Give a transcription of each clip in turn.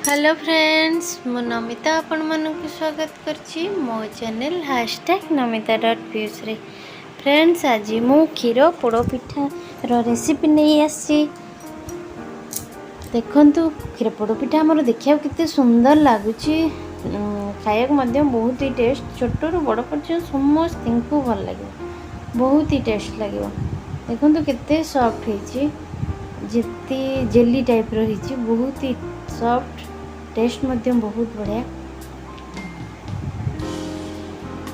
Hello friends, ମୁଁ ନମିତା ଆପଣମାନଙ୍କୁ ସ୍ୱାଗତ କରୁଛି ମୋ ଚ୍ୟାନେଲ୍ #ନମିତା.ପିୟୁଷରେ। ଫ୍ରେଣ୍ଡସ୍, ଆଜି ମୁଁ କ୍ଷୀର ପୋଡ଼ ପିଠାର ରେସିପି ନେଇ ଆସିଛି। ଦେଖନ୍ତୁ, କ୍ଷୀର ପୋଡ଼ ପିଠା ଆମର ଦେଖିବାକୁ କେତେ ସୁନ୍ଦର ଲାଗୁଛି। ଖାଇବାକୁ ମଧ୍ୟ ବହୁତ ହି ଟେଷ୍ଟ। ଛୋଟରୁ ବଡ଼ ପର୍ଯ୍ୟନ୍ତ ସମସ୍ତଙ୍କୁ ଭଲ ଲାଗିବ, ବହୁତ ହି ଟେଷ୍ଟ ଲାଗିବ। ଦେଖନ୍ତୁ, କେତେ ସଫ୍ଟ ହେଇଛି, ଯେତେ ଜେଲି ଟାଇପ୍ର ହେଇଛି, ବହୁତ ହି ସଫ୍ଟ, ଟେଷ୍ଟ ମଧ୍ୟ ବହୁତ ବଢ଼ିଆ।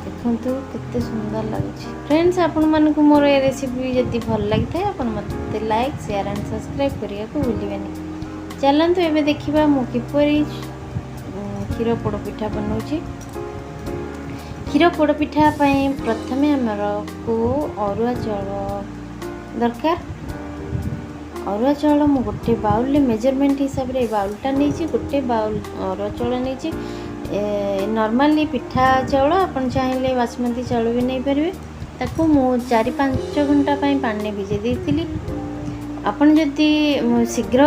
ଦେଖନ୍ତୁ, କେତେ ସୁନ୍ଦର ଲାଗୁଛି। ଫ୍ରେଣ୍ଡସ୍, ଆପଣମାନଙ୍କୁ ମୋର ଏ ରେସିପି ଯଦି ଭଲ ଲାଗିଥାଏ, ଆପଣ ମୋତେ ଲାଇକ୍, ସେୟାର ଆଣ୍ଡ ସବସ୍କ୍ରାଇବ୍ କରିବାକୁ ଭୁଲିବେନି। ଚାଲନ୍ତୁ, ଏବେ ଦେଖିବା ମୁଁ କିପରି କ୍ଷୀର ପୋଡ଼ ପିଠା ବନାଉଛି। କ୍ଷୀର ପୋଡ଼ ପିଠା ପାଇଁ ପ୍ରଥମେ ଆମରକୁ ଅରୁଆ ଚାଉଳ ଦରକାର। ଅରୁଆ ଚାଉଳ ମୁଁ ଗୋଟେ ବାଉଲରେ, ମେଜରମେଣ୍ଟ ହିସାବରେ ଏ ବାଉଲଟା ନେଇଛି। ଗୋଟେ ବାଉଲ ଅରୁଆ ଚାଉଳ ନେଇଛି। ନର୍ମାଲି ପିଠା ଚାଉଳ, ଆପଣ ଚାହିଁଲେ ବାସୁମତୀ ଚାଉଳ ବି ନେଇପାରିବେ। ତାକୁ ମୁଁ 4-5 ଘଣ୍ଟା ପାଇଁ ପାଣିରେ ଭିଜେଇ ଦେଇଥିଲି। ଆପଣ ଯଦି ଶୀଘ୍ର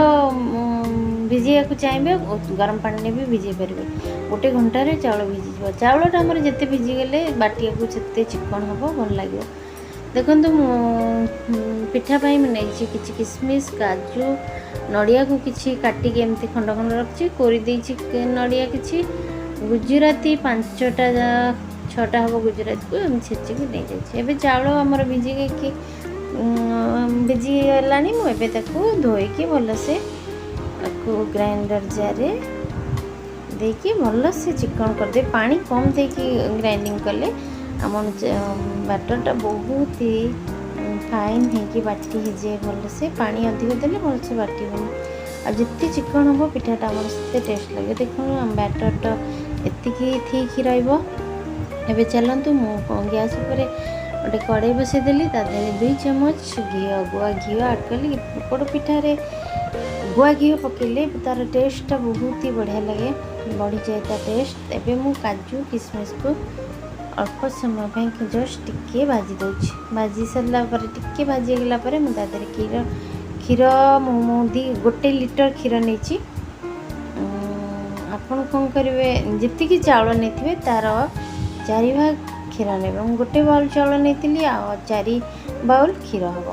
ଭିଜେଇବାକୁ ଚାହିଁବେ, ଗରମ ପାଣିରେ ବି ଭିଜେଇ ପାରିବେ। ଗୋଟେ ଘଣ୍ଟାରେ ଚାଉଳ ଭିଜିଯିବ। ଚାଉଳଟା ଆମର ଯେତେ ଭିଜିଗଲେ ବାଟିବାକୁ ସେତେ ଚିକଣ ହେବ, ଭଲ ଲାଗିବ। ଦେଖନ୍ତୁ, ମୁଁ ପିଠା ପାଇଁ ମୁଁ ନେଇଛି କିଛି କିସମିସ୍, କାଜୁ, ନଡ଼ିଆକୁ କିଛି କାଟିକି ଏମିତି ଖଣ୍ଡ ଖଣ୍ଡ ରଖିଛି, କୋରି ଦେଇଛି ନଡ଼ିଆ କିଛି, ଗୁଜୁରାତି ପାଞ୍ଚଟା ଛଅଟା ହେବ, ଗୁଜୁରାତିକୁ ଏମିତି ଛେଚିକି ନେଇଯାଇଛି। ଏବେ ଚାଉଳ ଆମର ଭିଜିକି ଭିଜିଗଲାଣି। ମୁଁ ଏବେ ତାକୁ ଧୋଇକି ଭଲସେ ତାକୁ ଗ୍ରାଇଣ୍ଡର ଜାର୍ରେ ଦେଇକି ଭଲସେ ଚିକଣ କରିଦେବି। ପାଣି କମ୍ ଦେଇକି ଗ୍ରାଇଣ୍ଡିଙ୍ଗ କଲେ ଆମ ବ୍ୟାଟରଟା ବହୁତ ହି ଫାଇନ୍ ହେଇକି ବାଟି ହେଇଯାଏ ଭଲସେ। ପାଣି ଅଧିକ ଦେଲେ ଭଲସେ ବାଟିବନି। ଆଉ ଯେତେ ଚିକଣ ହେବ, ପିଠାଟା ଆମର ସେତେ ଟେଷ୍ଟ ଲାଗିବ। ଦେଖନ୍ତୁ, ଆମ ବ୍ୟାଟରଟା ଏତିକି ଥିକ୍ ରହିବ। ଏବେ ଚାଲନ୍ତୁ, ମୁଁ ଗ୍ୟାସ୍ ଉପରେ ଗୋଟେ କଡ଼େଇ ବସେଇଦେଲି। ତା ଦେହରେ 2 ଚାମଚ ଘିଅ, ଗୁଆ ଘିଅ ଆଡ଼୍ କଲି। ପୋଡ଼ ପିଠାରେ ଗୁଆ ଘିଅ ପକାଇଲେ ତା'ର ଟେଷ୍ଟଟା ବହୁତ ହି ବଢ଼ିଆ ଲାଗେ, ବଢ଼ିଯାଏ ତା ଟେଷ୍ଟ। ଏବେ ମୁଁ କାଜୁ କିସମିସକୁ ଅଳ୍ପ ସମୟ ପାଇଁ ଜଷ୍ଟ ଟିକିଏ ଭାଜି ଦେଉଛି। ଭାଜି ସାରିଲା ପରେ, ଟିକିଏ ଭାଜି ହେଇଗଲା ପରେ ମୁଁ ତା ଦେହରେ କ୍ଷୀର କ୍ଷୀର ମୁଁ ମୁଁ ଦୁଇ 1 ଲିଟର କ୍ଷୀର ନେଇଛି। ଆପଣ କ'ଣ କରିବେ, ଯେତିକି ଚାଉଳ ନେଇଥିବେ ତା'ର 4 ଭାଗ କ୍ଷୀର ନେବେ। ମୁଁ ଗୋଟେ ବାଉଲ୍ ଚାଉଳ ନେଇଥିଲି ଆଉ 4 ବାଉଲ୍ କ୍ଷୀର ହେବ।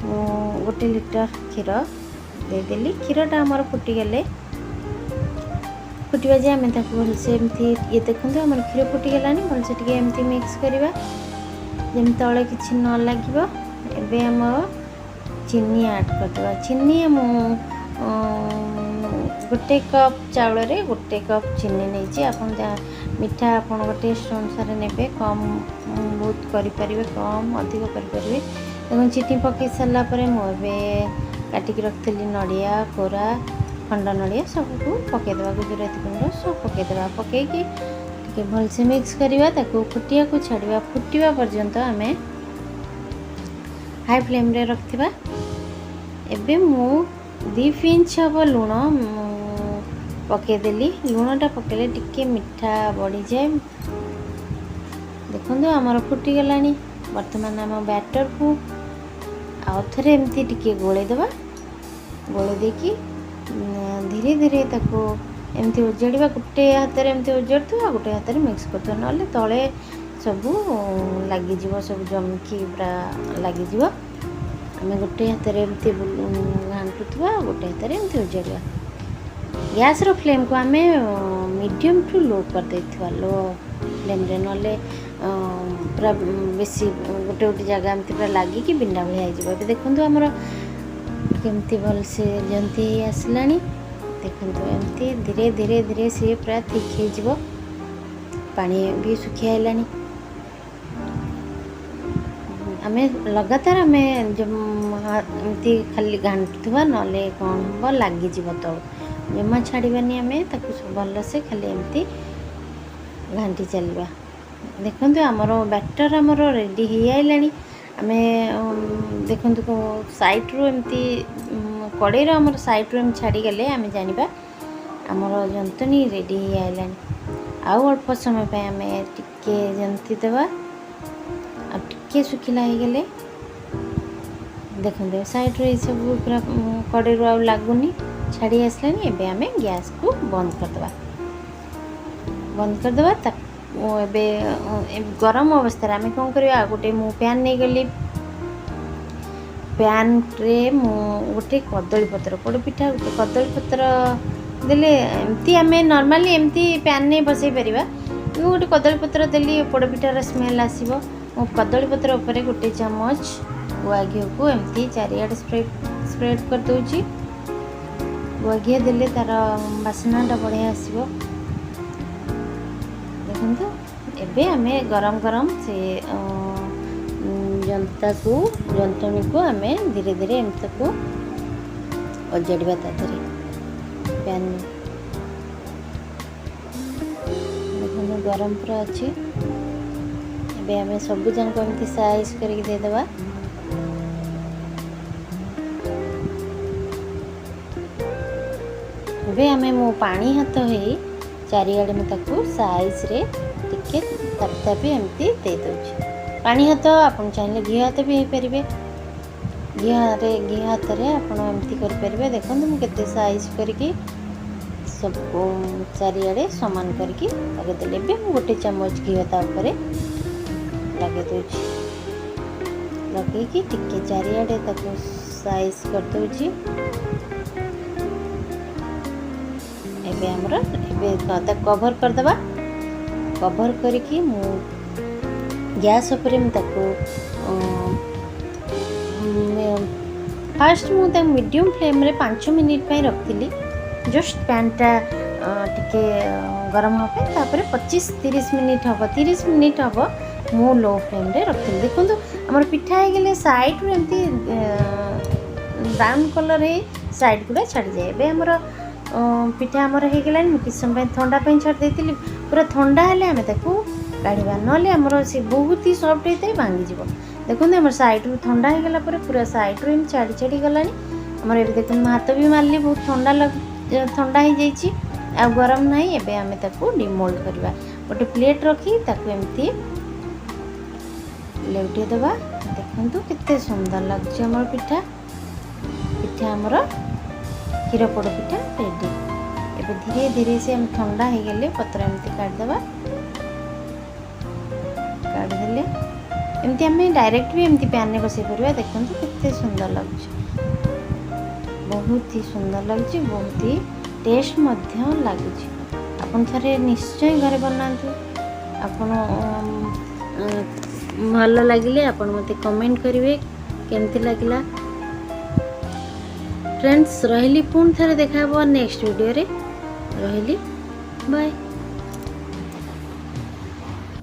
ମୁଁ 1 ଲିଟର କ୍ଷୀର ଦେଇଦେଲି। କ୍ଷୀରଟା ଆମର ଫୁଟିଗଲେ, ଫୁଟିବା ଯାଏ ଆମେ ତାକୁ ଭଲସେ ଏମିତି, ଇଏ ଦେଖନ୍ତୁ, ଆମର କ୍ଷୀର ଫୁଟିଗଲାଣି। ଭଲସେ ଟିକେ ଏମିତି ମିକ୍ସ କରିବା, ଯେମିତି ତଳେ କିଛି ନ ଲାଗିବ। ଏବେ ଆମର ଚିନି ଆଡ଼୍ କରିଦେବା। ଚିନି ମୁଁ 1 କପ୍ ଚାଉଳରେ 1 କପ୍ ଚିନି ନେଇଛି। ଆପଣ ମିଠା ଆପଣଙ୍କ ଟେଷ୍ଟ ଅନୁସାରେ ନେବେ, କମ୍ ବହୁତ କରିପାରିବେ, କମ୍ ଅଧିକ କରିପାରିବେ। ଏବଂ ଚିନି ପକାଇ ସାରିଲା ପରେ ମୁଁ ଏବେ କାଟିକି ରଖିଥିଲି ନଡ଼ିଆ କୋରା, ଖଣ୍ଡ ନଡ଼ିଆ ସବୁକୁ ପକାଇଦେବା। ଗୁଜୁରାତି ଗୁଣ୍ଡ ସବୁ ପକାଇଦେବା। ପକାଇକି ଟିକେ ଭଲସେ ମିକ୍ସ କରିବା। ତାକୁ ଫୁଟିବାକୁ ଛାଡ଼ିବା। ଫୁଟିବା ପର୍ଯ୍ୟନ୍ତ ଆମେ ହାଇ ଫ୍ଲେମ୍ରେ ରଖିଥିବା। ଏବେ ମୁଁ 2 ପିଞ୍ଚ ହେବ ଲୁଣ ପକାଇଦେଲି। ଲୁଣଟା ପକାଇଲେ ଟିକେ ମିଠା ବଢ଼ିଯାଏ। ଦେଖନ୍ତୁ, ଆମର ଫୁଟିଗଲାଣି। ବର୍ତ୍ତମାନ ଆମ ବ୍ୟାଟରକୁ ଆଉ ଥରେ ଏମିତି ଟିକେ ଗୋଳେଇ ଦେବା। ଗୋଳେଇ ଦେଇକି ଧୀରେ ଧୀରେ ତାକୁ ଏମିତି ଓଜାଡ଼ିବା। ଗୋଟେ ହାତରେ ଏମିତି ଓଜାଡ଼ୁଥିବା ଆଉ ଗୋଟେ ହାତରେ ମିକ୍ସ କରୁଥିବା, ନହେଲେ ତଳେ ସବୁ ଲାଗିଯିବ, ସବୁ ଜମିକି ପୁରା ଲାଗିଯିବ। ଆମେ ଗୋଟେ ହାତରେ ଏମିତି ଘାଣ୍ଟୁଥିବା ଆଉ ଗୋଟେ ହାତରେ ଏମିତି ଓଜାଡ଼ିବା। ଗ୍ୟାସ୍ର ଫ୍ଲେମ୍କୁ ଆମେ ମିଡ଼ିୟମ୍ ଟୁ ଲୋ କରିଦେଇଥିବା, ଲୋ ଫ୍ଲେମ୍ରେ, ନହେଲେ ପୁରା ବେଶୀ ଗୋଟେ ଗୋଟେ ଜାଗା ଏମିତି ପୁରା ଲାଗିକି ବିଣ୍ଡା ଭଳିଆ ହେଇଯିବ। ଏବେ ଦେଖନ୍ତୁ, ଆମର କେମିତି ଭଲସେ ଜନ୍ତି ହେଇ ଆସିଲାଣି। ଦେଖନ୍ତୁ, ଏମିତି ଧୀରେ ଧୀରେ ଧୀରେ ସିଏ ପୁରା ଥିକ୍ ହେଇଯିବ। ପାଣି ବି ଶୁଖି ଆଇଲାଣି। ଆମେ ଲଗାତାର ଆମେ ଏମିତି ଖାଲି ଘାଣ୍ଟୁଥିବା, ନହେଲେ କ'ଣ ହେବ, ଲାଗିଯିବ ତଳୁ। ଜମା ଛାଡ଼ିବାନି ଆମେ ତାକୁ, ଭଲସେ ଖାଲି ଏମିତି ଘାଣ୍ଟି ଚାଲିବା। ଦେଖନ୍ତୁ, ଆମର ବ୍ୟାଟର୍ ଆମର ରେଡ଼ି ହେଇଆଇଲାଣି। ଆମେ ଦେଖନ୍ତୁ, ସାଇଡ଼ରୁ ଏମିତି କଡ଼େଇର ଆମର ସାଇଡ଼ରୁ ଏମିତି ଛାଡ଼ିଗଲେ ଆମେ ଜାଣିବା ଆମର ଜନ୍ତୁଣୀ ରେଡ଼ି ହେଇଆଇଲାଣି। ଆଉ ଅଳ୍ପ ସମୟ ପାଇଁ ଆମେ ଟିକେ ଜନ୍ତି ଦେବା। ଆଉ ଟିକେ ଶୁଖିଲା ହେଇଗଲେ, ଦେଖନ୍ତୁ, ସାଇଡ଼ରୁ ଏସବୁ ପୁରା କଡ଼େଇରୁ ଆଉ ଲାଗୁନି। ଛାଡ଼ି ଆସିଲାଣି। ଏବେ ଆମେ ଗ୍ୟାସ୍କୁ ବନ୍ଦ କରିଦେବା। ବନ୍ଦ କରିଦେବା ତାକୁ। ଏବେ ଗରମ ଅବସ୍ଥାରେ ଆମେ କ'ଣ କରିବା? ଆଉ ଗୋଟେ ମୁଁ ପ୍ୟାନ୍ ନେଇଗଲି। ପ୍ୟାନ୍ରେ ମୁଁ ଗୋଟେ କଦଳୀ ପତ୍ର, ପୋଡ଼ ପିଠା ଗୋଟେ କଦଳୀ ପତ୍ର ଦେଲେ, ଏମିତି ଆମେ ନର୍ମାଲି ଏମିତି ପ୍ୟାନ୍ରେ ବସାଇ ପାରିବା। ମୁଁ ଗୋଟେ କଦଳୀ ପତ୍ର ଦେଲି, ପୋଡ଼ ପିଠାର ସ୍ମେଲ୍ ଆସିବ। ମୁଁ କଦଳୀ ପତ୍ର ଉପରେ ଗୋଟେ ଚାମଚ ଗୁଆ ଘିଅକୁ ଏମିତି ଚାରିଆଡ଼େ ସ୍ପ୍ରେଡ଼ କରିଦେଉଛି। ଗୁଆ ଘିଅ ଦେଲେ ତା'ର ବାସ୍ନାଟା ବଢ଼ିଆ ଆସିବ। ଦେଖନ୍ତୁ, ଏବେ ଆମେ ଗରମ ଗରମ ସେ ଜନ୍ତାକୁ, ଯନ୍ତଣୀକୁ ଆମେ ଧୀରେ ଧୀରେ ଏମିତି ତାକୁ ଅଜାଡ଼ିବା ତା ଦେହରେ ପ୍ୟାନ୍। ଦେଖନ୍ତୁ, ଗରମ ପୁରା ଅଛି। ଏବେ ଆମେ ସବୁ ଯାକ ଏମିତି ସାଇଜ୍ କରିକି ଦେଇଦେବା। ଏବେ ଆମେ ମୁଁ ପାଣି ହାତ ହେଇ ଚାରିଆଡ଼େ ମୁଁ ତାକୁ ସାଇଜ୍ରେ ଟିକେ ତାପି ତାପି ଏମିତି ଦେଇଦେଉଛି। ପାଣି ହାତ, ଆପଣ ଚାହିଁଲେ ଘିଅ ହାତ ବି ହେଇପାରିବେ। ଘିଅ ହାତରେ ଆପଣ ଏମିତି କରିପାରିବେ। ଦେଖନ୍ତୁ, ମୁଁ କେତେ ସାଇଜ୍ କରିକି ସବୁ ଚାରିଆଡ଼େ ସମାନ କରିକି ଲଗେଇଦେଲି। ଏବେ ମୁଁ ଗୋଟେ ଚାମଚ ଘିଅ ତା ଉପରେ ଲଗେଇ ଦେଉଛି। ଲଗେଇକି ଟିକେ ଚାରିଆଡ଼େ ତାକୁ ସାଇଜ୍ କରିଦେଉଛି। ଏବେ ଆମର ଏବେ ତାକୁ କଭର୍ କରିଦେବା। କଭର୍ କରିକି ମୁଁ ଗ୍ୟାସ୍ ଉପରେ ମୁଁ ତାକୁ ଫାଷ୍ଟ ମୁଁ ତାକୁ ମିଡ଼ିୟମ୍ ଫ୍ଲେମ୍ରେ 5 ମିନିଟ୍ ପାଇଁ ରଖିଥିଲି, ଜଷ୍ଟ ପ୍ୟାନ୍ଟା ଟିକେ ଗରମ ହେବା ପାଇଁ। ତାପରେ 25-30 ମିନିଟ୍ ହେବ, 30 ମିନିଟ୍ ହେବ ମୁଁ ଲୋ ଫ୍ଲେମ୍ରେ ରଖିଥିଲି। ଦେଖନ୍ତୁ, ଆମର ପିଠା ହେଇଗଲେ ସାଇଡ଼୍ରୁ ଏମିତି ବ୍ରାଉନ୍ କଲର୍ ହେଇ ସାଇଡ଼୍ ଗୁଡ଼ା ଛାଡ଼ିଯାଏ। ଏବେ ଆମର ପିଠା ଆମର ହେଇଗଲାଣି। ମୁଁ କିଛି ସମୟ ପାଇଁ ଥଣ୍ଡା ପାଇଁ ଛାଡ଼ି ଦେଇଥିଲି। ପୁରା ଥଣ୍ଡା ହେଲେ ଆମେ ତାକୁ କାଢ଼ିବା, ନହେଲେ ଆମର ସେ ବହୁତ ହି ସଫ୍ଟ ହେଇଥାଏ, ଭାଙ୍ଗିଯିବ। ଦେଖନ୍ତୁ, ଆମର ସାଇଡ଼୍ରୁ ଥଣ୍ଡା ହେଇଗଲା ପରେ ପୁରା ସାଇଡ଼୍ରୁ ଏମିତି ଛାଡ଼ି ଛାଡ଼ି ଗଲାଣି ଆମର। ଏବେ ଦେଖନ୍ତୁ, ମୁଁ ହାତ ବି ମାରିଲି, ବହୁତ ଥଣ୍ଡା ହେଇଯାଇଛି, ଆଉ ଗରମ ନାହିଁ। ଏବେ ଆମେ ତାକୁ ଡିମୋଲ୍ଡ କରିବା। ଗୋଟେ ପ୍ଲେଟ୍ ରଖି ତାକୁ ଏମିତି ଲେଉଟେଇ ଦେବା। ଦେଖନ୍ତୁ, କେତେ ସୁନ୍ଦର ଲାଗୁଛି ଆମର ପିଠା। ପିଠା ଆମର କ୍ଷୀର ପୋଡ଼ ପିଠା ରେଡ଼ି। ଏବେ ଧୀରେ ଧୀରେ ସେ ଆମେ ଥଣ୍ଡା ହେଇଗଲେ ପତ୍ର ଏମିତି କାଢ଼ିଦେବା। କାଢ଼ିଦେଲେ ଏମିତି ଆମେ ଡାଇରେକ୍ଟ ବି ଏମିତି ପ୍ୟାନ୍ରେ ବସାଇ ପାରିବା। ଦେଖନ୍ତୁ, କେତେ ସୁନ୍ଦର ଲାଗୁଛି। ବହୁତ ହି ସୁନ୍ଦର ଲାଗୁଛି, ବହୁତ ହି ଟେଷ୍ଟ ମଧ୍ୟ ଲାଗୁଛି। ଆପଣ ଥରେ ନିଶ୍ଚୟ ଘରେ ବନାନ୍ତୁ। ଆପଣ ଭଲ ଲାଗିଲେ ଆପଣ ମୋତେ କମେଣ୍ଟ କରିବେ କେମିତି ଲାଗିଲା। ଫ୍ରେଣ୍ଡସ୍, ରହିଲି। ପୁଣି ଥରେ ଦେଖା ହେବ ନେକ୍ସଟ ଭିଡ଼ିଓରେ। ରହିଲି, ବାଏ।